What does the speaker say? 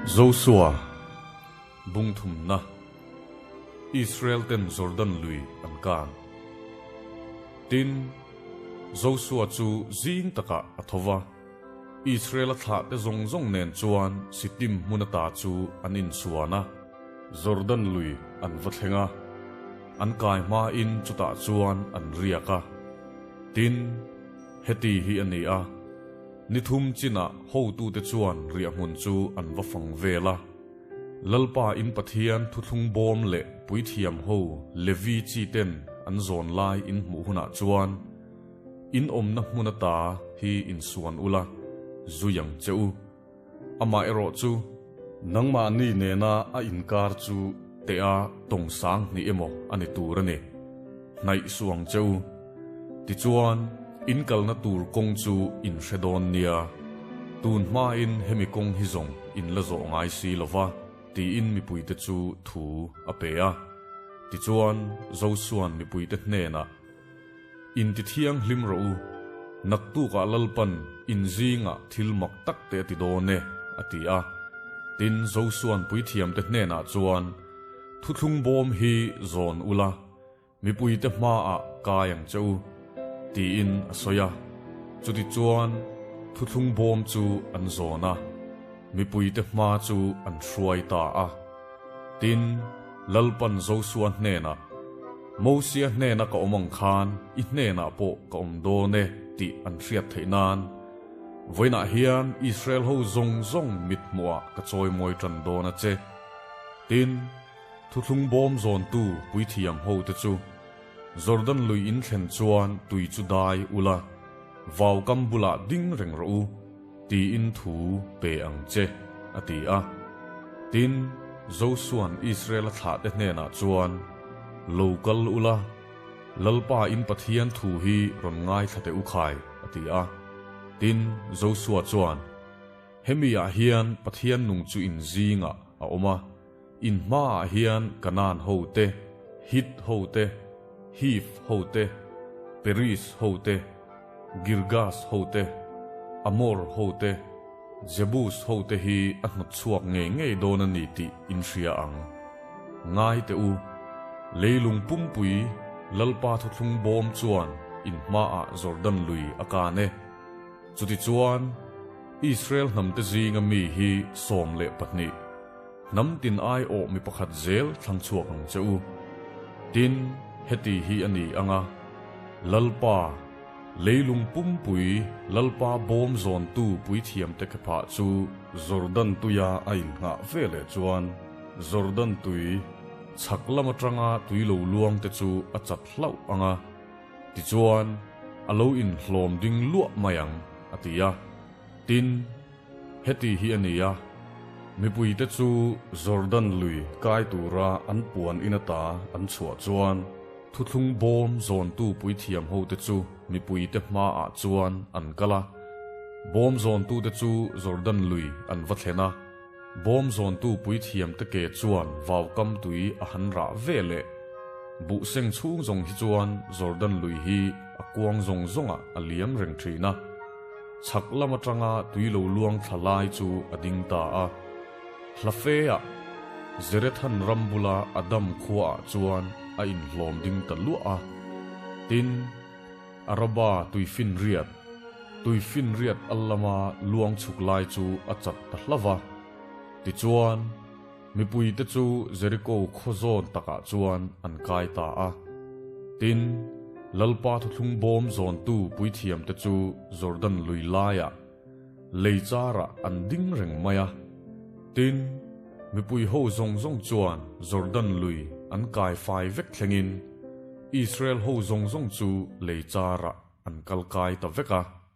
Josua bung thumna Israel ten Jordan lui an kan. Tin, Josua chu zing takah a tho va, Israel-a thlahte zawng zawng nen chuan Sittim hmun ata chu an insuan a. Jordan lui an va thleng a, an kai hmain chutah chuan an riak a. Tin, heti hi a ni a, ni thum chinah hotute chuan riahhmun chu an va fang vel a. Lalpa in Pathian thuthlung bawm leh puithiam ho Levi chi ten an zawn lai in hmuh hunah chuan, In awmna hmun ata hi insuan ula, zui ang che u. Amaherawh chu, nangmahni nena a inkar chu tea tawng sang hnih emaw a ni tur a ni. Hnaih suh ang che u. Tichuan, in kalna tur kawng chu in hre dawn nia. Tun hmain hemi kawng hi zawng in la zawh ngai si lo va, tiin mipuite chu thu a pe a. Tichuan, Josua'n mipuite hnenah, Inti thianghlim rawh u, naktukah Lalpan in zingah thil mak tak te a ti dawn e, a ti a. Tin, Josua'n puithiamte hnenah chuan, Thuthlung bawm hi zawn ula, mipuite hmaah kai ang che u, tiin a sawi a. Chutichuan, thuthlung bawm chu an zawn a, mipuite hma chu an hruai ta a. Tin, Lalpan Josua hnenah, Mosia hnena ka awm ang khan i hnenah pawh ka awm dawn e tih an hriat theih nan, vawiinah hian Israel ho zawng zawng mit hmuhah ka chawimawi tan dawn a che. Tin, thuthlung bawm zawntu puithiam hote chu Jordan lui in thlen chuan tui chu dai ula, vaukam bulah ding reng rawh u, Tiin thu pe ang che, a ti a. Tin, Josua'n Israel-a thlahte hnenah chuan, Lo kal ula, Lalpa in Pathian thu hi rawn ngaithla teh u khai, a ti a. Tin, Josua chuan, Hemi-ah hian Pathian nung chu in zingah a awm a, in hmaah hian Kanaan hote, Hit hote, Hiv hote, Peris hote, Girgas hote, Amor hote, Jebus hote hi a hnawt chhuak ngei ngei dawn a ni tih in hria ang. Ngai teh u, leilung pumpui Lalpa thuthlung bawm chuan in hmaah Jordan lui a kan e. Chutichuan, Israel hnamte zinga mi hi 12, hnam tin aiawh mi pakhat zel thlang chhuak ang che u. Tin, heti hi a ni ang a, Lalpa, leilung pumpui Lalpa bawm zawntu puithiamte kephah chu Jordan tuia a inngah ve leh chuan Jordan tui chhak lam atanga tui lo luangte chu a chat hlauh ang a, tichuan a lo inhlawm ding luah mai ang, a ti a. Tin, Heti hi a ni a, mipuite chu Jordan lui kai tura an puan in ata an chhuah chuan thuthlung bawm zawntu puithiam hote chu mipuite hmaah chuan an kal a. Bawm zawntute chu Jordan lui an va thlen a, bawm zawntu puithiamte ke chuan vaukam tui a han rah ve leh. Buhseng chhung zawng hi chuan Jordan lui hi a kuang zawng zawngah a liam reng thin a. Chhak lam atanga tui lo luang thla lai chu a ding ta a. Hlafeah Zerethan ram bula Adam khuaah chuan a inhlawm ding ta luah a. Tin, Araba tuifinriat, tuifinriat al lama luang chhuk lai chu a chat ta hlauh va. Tichuan, mipuite chu Jeriko khaw zawn takah chuan an kai ta a. Tin, Lalpa thuthlung bawm zawntu puithiamte chu Jordan lui laiah lei charah an ding reng mai a. Tin, mipui ho zawng zawng chuan Jordan lui an kai fai vek thlengin Israel ho zawng zawng chu lei charah an kal kai ta vek a.